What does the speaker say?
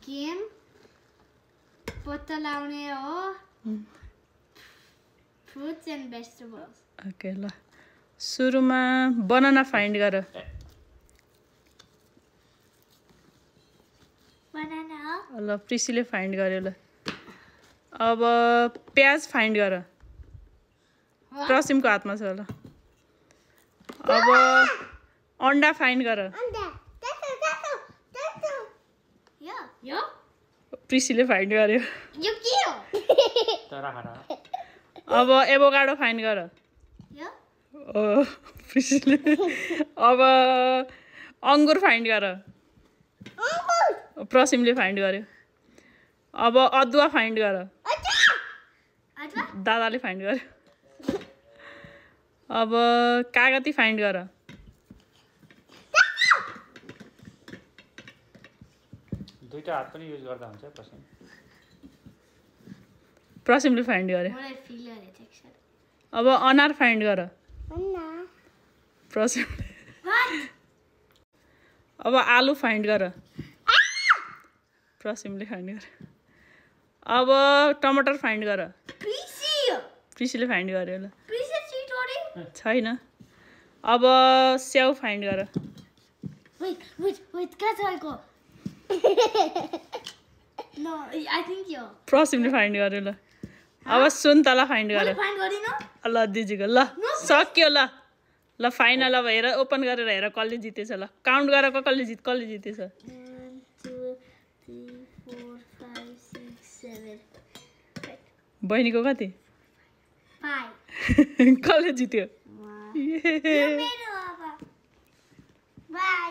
game पत्ता लगाउने हो फ्रुट्स एन्ड भेजिटेबल्स ओके ल सुरुमा बनाना फाइन्ड गर बनाना ल प्रिसीले फाइन्ड गर्यो ल अब प्याज फाइन्ड गर प्रसिमको हातमा छ ल अब अन्डा फाइन्ड गर यो प्रिसीले फाइन्ड गर्यो यो के हो अब एभोकाडो फाइन्ड गर यो प्रिसीले अब अङ्गुर फाइन्ड गर प्रसिमले फाइन्ड गर्यो अब अदुवा फाइन्ड गर दादाले फाइन्ड गर्यो अब कागती फाइन्ड गर दुईटा हात पनि युज गर्दा हुन्छ प्रसिम प्रसिमले फाइन्ड गर्यो मलाई फिल गरे टेक्सचर अब अनार फाइन्ड गर प्रसिमले अब आलु फाइन्ड गर प्रसिमले फाइन्ड गर अब टमाटर फाइन्ड गर प्रिसीले फाइन्ड गर्यो ल छैन अब स्याउ फाइन्ड गर प्रसिमले फाइन्ड गर्यो ल अब सुन्तला फाइन्ड गर ल दिदीको ल सक्यो ल ल फाइनल अब हेर ओपन गरेर हेर कसले जितेछ ल काउन्ट गर कसले जितेछ 1 2 3 4 5 6 7 बहिनीको कति 5 कसले जित्यो मेरो अब बाइ